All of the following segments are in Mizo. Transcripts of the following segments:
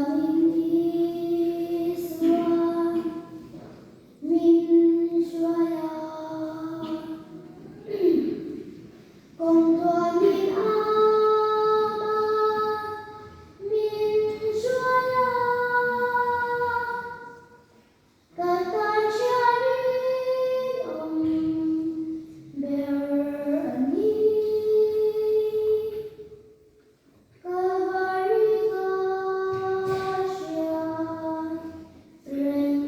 Chuanin Isua'n min hruai a, kawng tluanin Ama'n min hruai a. Ka tan hriarin awm ber a ni. Kalvari ka hriat reng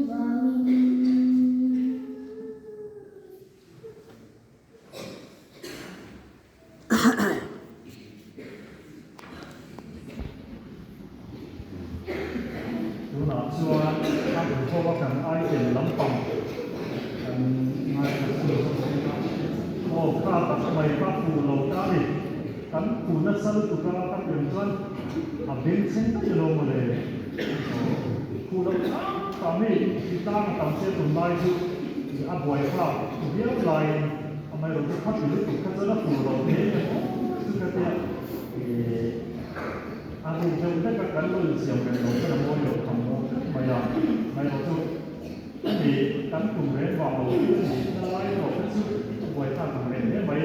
vangin. Tunah chuan a hmuhawm a kan item lampang kan ngaithla chhun zawk dawn a. Aw kha tak mai kha fuh lo ta a ni. Kan fuh nasa lutuk a ka pian chuan a bengchheng daih alo mawle. Aw fuh loh tak tak mi i tang a tam sia tunlai chu a buai thlak viau laiin Amaherawhchu kha ti lutuk kha chuan a fuh lo hle em aw chu ka tia ih a ruk deuh hlek a kan lo insiam reng lo chuan a mawi loh tham dawn tlat mai a, amaherawhchu ani kan tum reng vang lo hi a ni na lai erawh kha chu a buai thlak ang reng hle mai.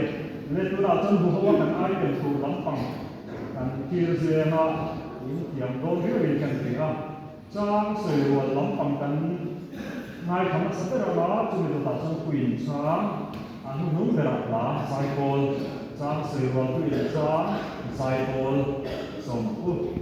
Le tunah chuan huho a kan item tur lampang kan thlir zeng a, in thiam dawn riauin kan ring a. Chang sawi rual lampang kan ngaithla hmasa ber ang a, chumi dawtah chuan Queen chang a hnuhnung berah hla Zaipawl, Chang sawi rual Queen chang Zaipawl sawm u.